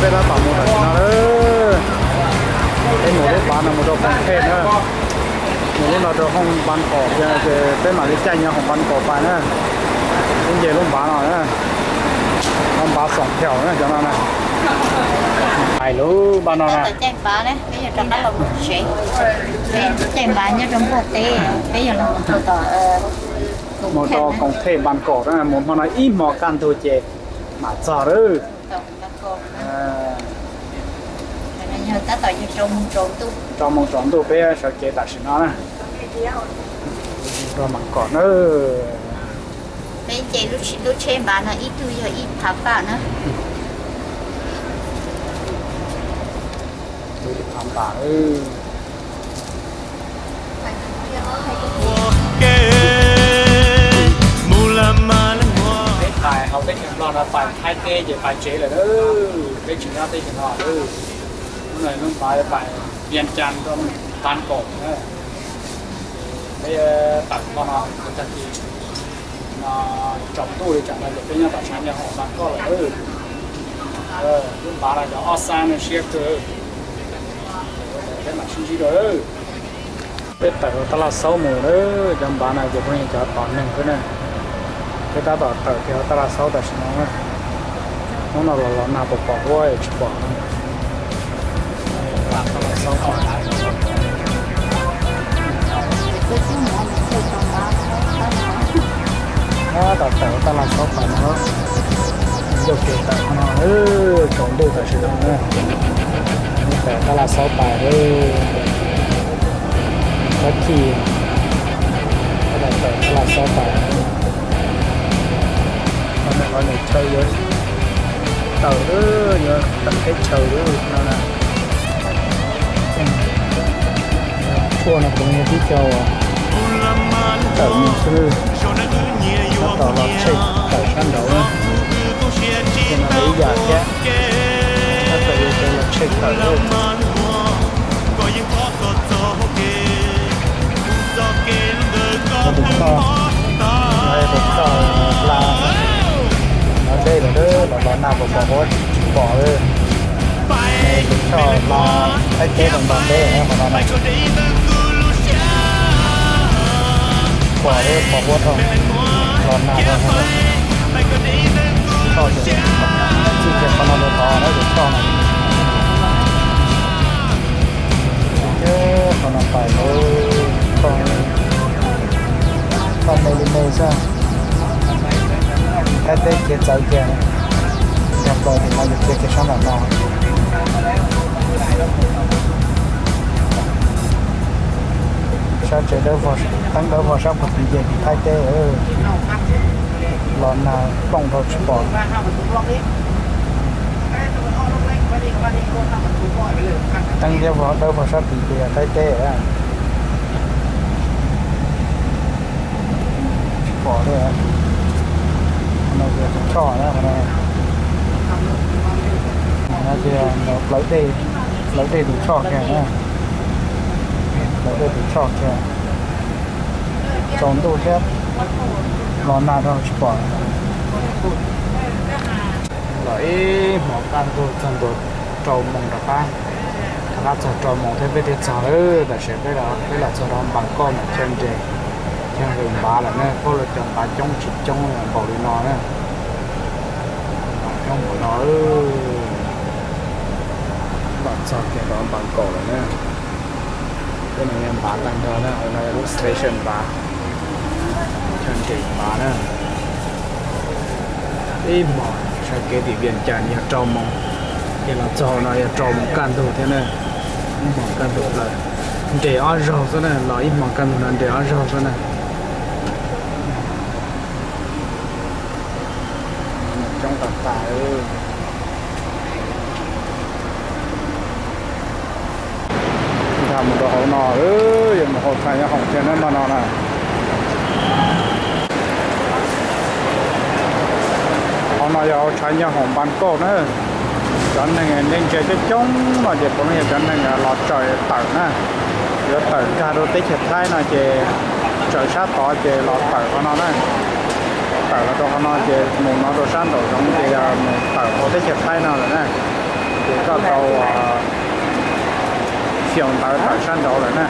Peb tab tom mus tam sim no lawm. Peb mus lub npav no mus rau Koom Thej na. Mus lub no rau hooj Npas Kom, ces peb mam li caij nyob hooj Npas Kom pais na. Peb nce lub npav no na, lub npav Xoom Theem na cov no na. Pais lub npav no na. Mus rau Koom Thej Npas Kom na, mus hmo no ib hmos kaj ntug ces mam txog lawm. Rau moos tsaus ntuj peb sawv kev tam sim no na. Rau Npas Kom na. Peb nce lub tsheb npav no ib tug yog ib phav npam na. Ib phav npam. Peb pais hauv teb chaws Nplog no pais Thaib teb ces pais tsev lawm na. Peb tsis nyob teb chaws no lawm. Hnub no lub npav pais Vias Cas rau Npas Kom na. Peb tawm hmo no tag kis no tsaus ntuj li tsam no ces peb nyob tom tshav nyob hoom Npas Kom lawm. Lub npav no cov ob xab no siab kawg. Peb mam sib ntsib dua. Peb tawm hauv Taj Laj Xaub mus lawm, cov npav no ces pheej yog cov tom neeg xwb na. Peb tab tom tawm kiag hauv Taj Laj Xaub tam sim no na. Hnub no los los nag puas pom huab tsis pom. Taj Laj Xaub pais. Tab tom tawm Taj Laj Xaub pais no, ncauj kev tawm no, tsaus ntuj tam sim no na. Tawm Taj Laj Xaub pais, tab chim, tab tom tawm Taj Laj Xaub pais. Cov neeg los nyuam chaw yuav tawm, yuav tawm teb chaws no na. Tshuaj no kuv yog tib co uas tawm mus xwb, tab tom los tshem tawm sab nraud na. Ces no ib yam thiab, tab tom yuav cov los tshem tawm lawm. Tus choj, tus choj hla, no dej lawm, los los nag puas pom huab tsis pom lawm. Tus choj hla Thaib teb los nrog peb qhov no na. Pom li pom huab dhau, los nag dhau. Choj ces txij kiag qhov no rau tod na, tus choj no. Ces qhov no pais, toj me li me xwb. Thaib teb khiav txawv kiag, nkag plaws tim no yus khiav kiag sab nram no. Sab tsev dawb vog, teeb dawb vog sab puag tid ces tim Thaib teb. Los nag plooj dhau tsis pom. Teeb dawb vog sab tid ces yog Thaib teb. Tsis pom li. No yog tus choj na, no ces plawv dej, plawv dej tus choj kiag na. Plawv dej tus choj kiag. Tsaus ntuj thiab, los nag dhau tsis pom. Los ib hmos kaj ntug txog ntua rau moos rov qab, rov qab txog rau moos thiab peb thiaj txog lawm. Tam sim peb los txog rau Npas Koj mas chaw nres, chaw nqis npav lawm na, koj los cov npav coob tsis coob npaum li no na. Npav coob npaum no, los txog kiag rau Npas Koj lawm na. Tej no yog npav tag nrho na, hauv no yog lub station npav, chaw nres npav na. Ib hmos sawv kev tim Vias Cas yog rau moos, ces los txog no yog rau moos kaj ntug thiab na. Ib hmos kaj ntug plaws, nres ob zaug xwb na, los ib hmos kaj ntug no nres ob zaug xwb na. Coob tas tas. Nkag mus rau hauv no, yuav mus hauv tshav nyob hoom thiab na, hmo no na. Hauv no yog hauv tshav nyob hoom Npas Koj na. Cov neeg ntse ntse coob coob no ces puav leej yog cov neeg los tsaws tawm na. Yuav tawm nkag rau teb chaws Thaib no ces tsaws sab tod ces los tawm qhov no na. Tawm los rau qhov no ces mus no rau sab nraum zoov ces yog mus tawm hauv teb chaws Thaib no lawm na. Ces koj tau xyoo ntawv tawm sab nraud lawm na,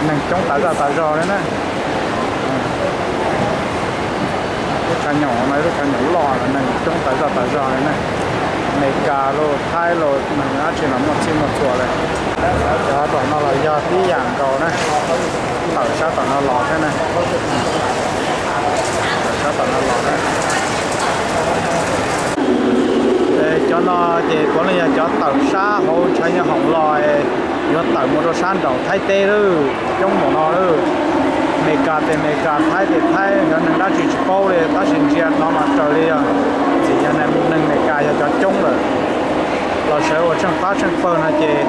neeg coob tas zaj tas zog li na. Lub tshav nyoom no lub tshav nyoom loj, neeg coob tas zaj tas zog li na. Amelikas los Thaib los neeg dab tsi los muaj txhij muaj txhua li. Cov tom no los yog tib yam nkaus na, tawm sab tom no los thiab na. Tawm sab tom no los thiab. Cov no ces puav leej yog cov tawm sab hauv tshav nyooj hoom los, yuav tawm mus rau sab nraum Thaib teb lawm, coob npaum no lawm. Amelikas tes Amelikas, Thaib tes Thaib, cov neeg dab tsi tsis paub li tab sis ntsia no mas raws li yog txim yog neeg Amelikas yog cov coob lawm. Los sawv ua tsheej pab tsheej pawg no ces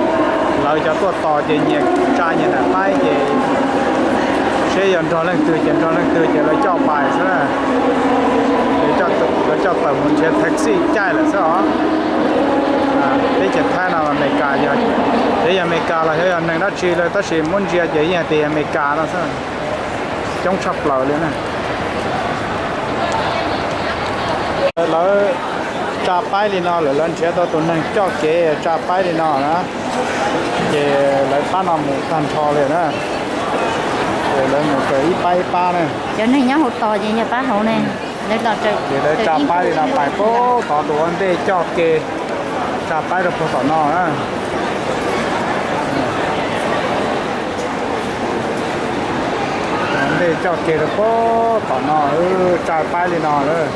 lawv cov tuaj tos ces nyias tsa nyias nram qaib ces seb yog nrog leej twg ces nrog leej twg ces lawv coj pais xwb na. Lawv coj tawm mus nrhiav taxi caij lawm xwb os. Teb chaws Thaib no Amelikas yog, teb yog Amelikas los xyov yog neeg dab tsi lawm tab sis muab ntsia ces yeej hais tias Amelikas no xwb. Coob tshaj plaws li na. Lawv tsa paib li no lawm, lawv nrhiav tau tus neeg coj kev tsa paib li no na, ces lawv pab no mus tag nrho li na. Ces lawv mus raws ib pab ib pab na. Cov neeg nyob hauv tos ces yog pab hauv ne. Ces lawv tsa paib li no pais pab tod tus ua ntej coj kev tsa paib rau puag tom no na. Ua ntej coj kev rau puag tom no, tsa paib li no lawm.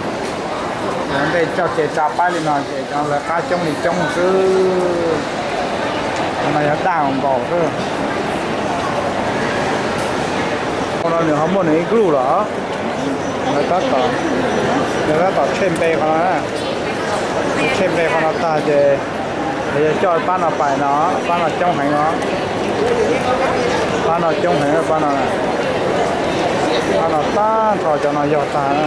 Ua ntej coj kev tsa paib li no ces cov lawv qab coob li coob xwb. Cov no yog daj nkaus xwb. Qhov no nws ho muaj nws ib group lawm. Lawv tab tom, lawv tab tom tshem npe qhov no na. Tshem npe qhov no tag ces lawv yuav coj pab no pais no, pab no coob heev no. Pab no coob heev, pab no, pab no tag nrho cov no yog tag na.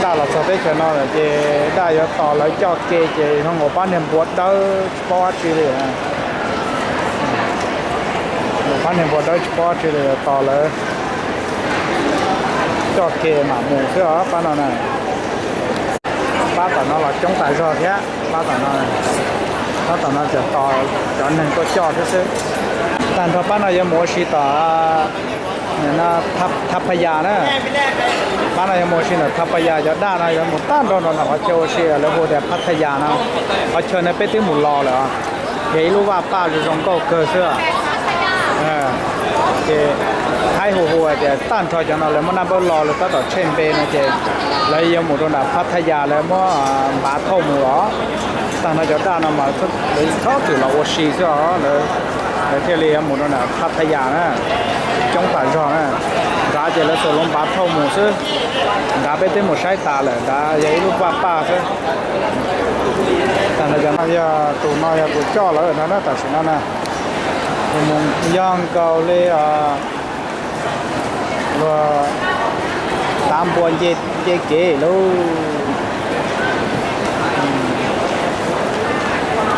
Daj los txog teb chaws no lawm ces daj yuav tos lawv coj kev ces zoo nkaus pab niag npua dawb tsis paub dab tsi li. Pab niag npua dawb tsis paub dab tsi li, tos lawv coj kev mam mus xwb os pab no na. Pab tom no los coob tas zog thiab, pab tom no, pab tom no tsuas tos cov neeg tuaj coj thiab xwb. Tag nrho pab no yuav mus ua si tom Thaphaya na. Pab no yuav mus ua si ntawm Thaphaya, cov daj no yuav mus tag nrho nram qhov chaw ua si lawv hu tias Pattaya no. Qhov chaw no peb twb mus los lawm, yog ib lub vaj paj zoo zoo nkauj kawg xwb. Ces thaib hu hu hais tias tag nrho cov no lawv muab naj npawb lo lawv tab tom tshem npe no ces lawv yuav mus rau nram Pattaya, lawv muab npav thauj mus los. Tag nrho cov daj no mas lawv txhob txwm los ua si xwb os, lawv thiaj li yuav mus rau nram Pattaya na. Coob tas zog na, nrad ces lawv txawm lub npav thauj mus xwb. Nrad peb twb mus saib tas lawm, nrad yog ib lub vaj paj xwb. Tag nrho cov no yog tus no yog tus coj lawv ntag na tam sim no na. Mus yog nkaus li luag tav npua nce kev lauj.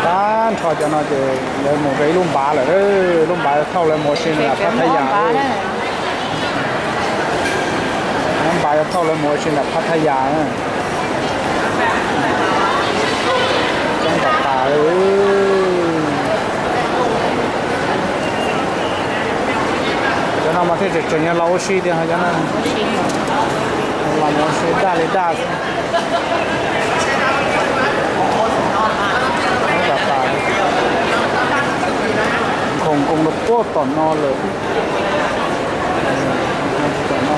Tag nrho cov no ces lawv mus rau ib lub npav lawm, lub npav thauj lawv mus ua si nram Pattaya. Lub npav yuav thauj lawv mus ua si nram Pattaya. Coob tas tas li. Cov no mas thiaj tseem tseem yog los ua si tiag cov no. Los mus ua si daj li daj xwb. Coob tas tas li. Nkhaus nkoos rau puag tom no lawm. Tom no.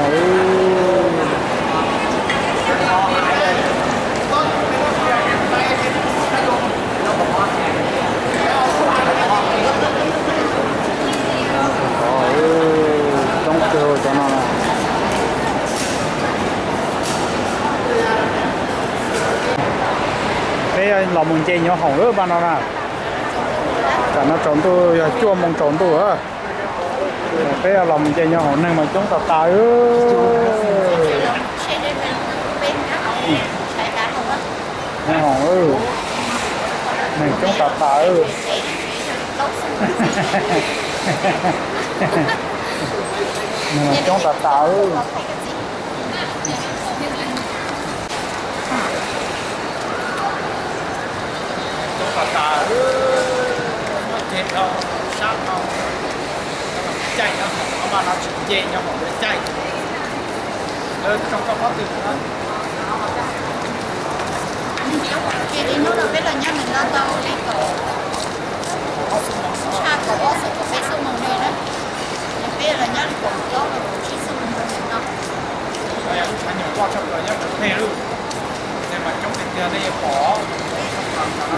Coob kawg cov no. Peb los mus nce nyuv hoom lawm pab no na. Tam no tsaus ntuj yog cuaj moo tsaus ntuj. Peb los mus nce nyuv hoom neeg mas coob tas tas. Nyuv hoom, neeg coob tas tas. Neeg coob tas tas. No tsis nce nyob hauv lawv caij. Lawv tso koj qhov twg? Ces li hnub no peb los nyob nws no tau li kaum, tshaj kaum ob xuab kaum peb xuab moos li na. Peb los nyob li kaum plaub los kaum tsib xuab moos rau ntawm no. Lub tshav nyuam loj tshaj plaws nyob pem peg lawm. Ces mas coob tiag tiag nej yuav pom.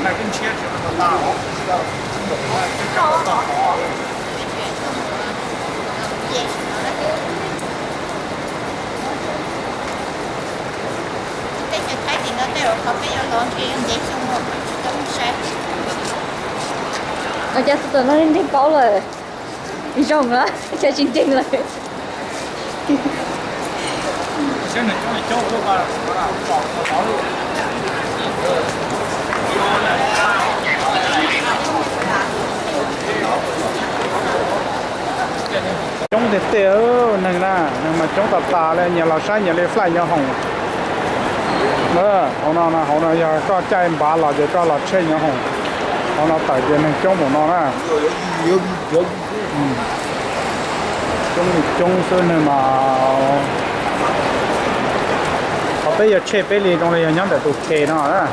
Nag twb ntshiab tsis tau tas os. Tej chaw Thaib tim no tej zaum qhov peb yuav los ntshe yuav nce xyoo los tsis tau saib. Ua cas tus tam no nreeg paub lawm, zoo lawm, cas tsis nreeg lawm. Coob tiag tiag, neeg na, neeg mas coob tas tas li, nyias los saib nyias li flaj nyob hoom. Hauv no, hauv no yog koj caij npav los ces koj los tsheb nyob hoom. Hauv no tawm ces neeg coob npaum no na. Coob li coob xwb neeg mas. Qhov peb yuav tsheb peb li zoo li yog nyob ntawm tus khes no na.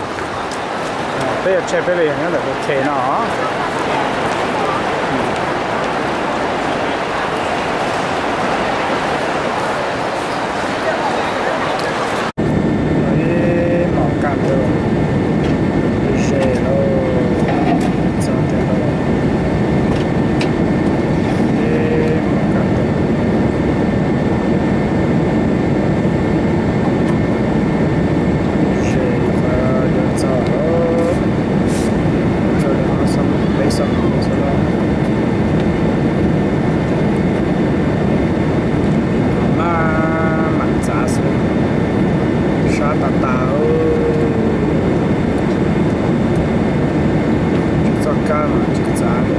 Peb yuav tsheb peb li yog nyob ntawm tus khes no. Ib hmos kaj ntug, ze lauj, txog tiag lauj. Ib hmos kaj ntug, ze txog yuav txog lauj, txog li ob xuab moos peb xuab moos xwb lauj. Maj mam txav xwb, sab tas tas, tsis txoj kab mas tsis txav li.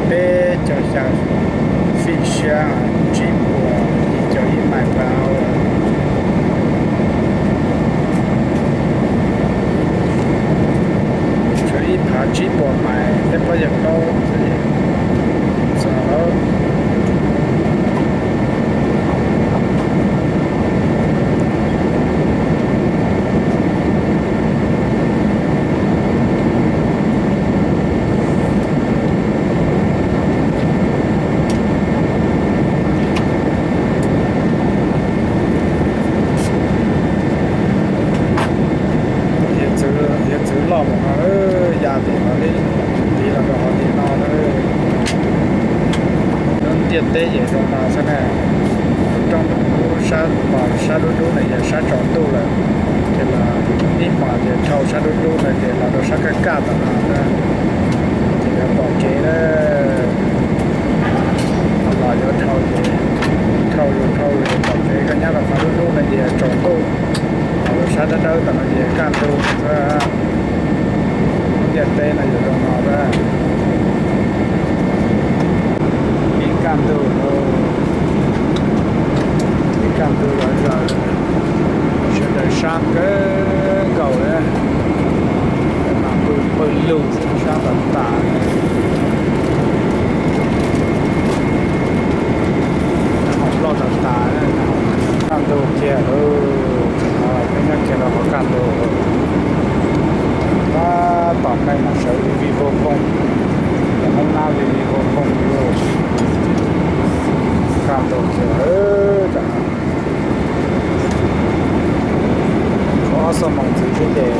Peb caug xya feet siab, tsib puas yim caum ib mais per hour. Tshuav ib phav tsib puas mais peb plaub caug plaub xwb. Txog lawm. Hiav txwv, hiav txwv loj mus no, ya tim no li, tiv los rau hauv tim no na. Lub ntiaj teb ces zoo no xwb na. Rooj lub sab, sab dub dub no yog sab tsaus ntuj lawm, ces los ib hmos ces dhau sab dub dub no ces los rau sab kaj kaj tom no na. Ces yuav pom kev na. Los yuav dhau ces dhau zus dhau zus pom kev, koj nyob rau qhov dub dub no ces tsaus ntuj, los rau sab dawb dawb tom no ces kaj ntug xwb. Ntiaj teb no yuav zoo no xwb. Ib kaj ntug, ib kaj ntug los zaws, sawv daws sab kawg nkaus li, mas pw pw lug sab tas tas. Nyob hauv loj tas tas, kaj ntug kiag, peb nyob kiag rau hauv kaj ntug. Tab tom meej mas sawv li vij voog voog, Hmoob nab li vij voog voog li. Kaj ntug kiag, tshuav ob xuab moos ntxiv xwb ces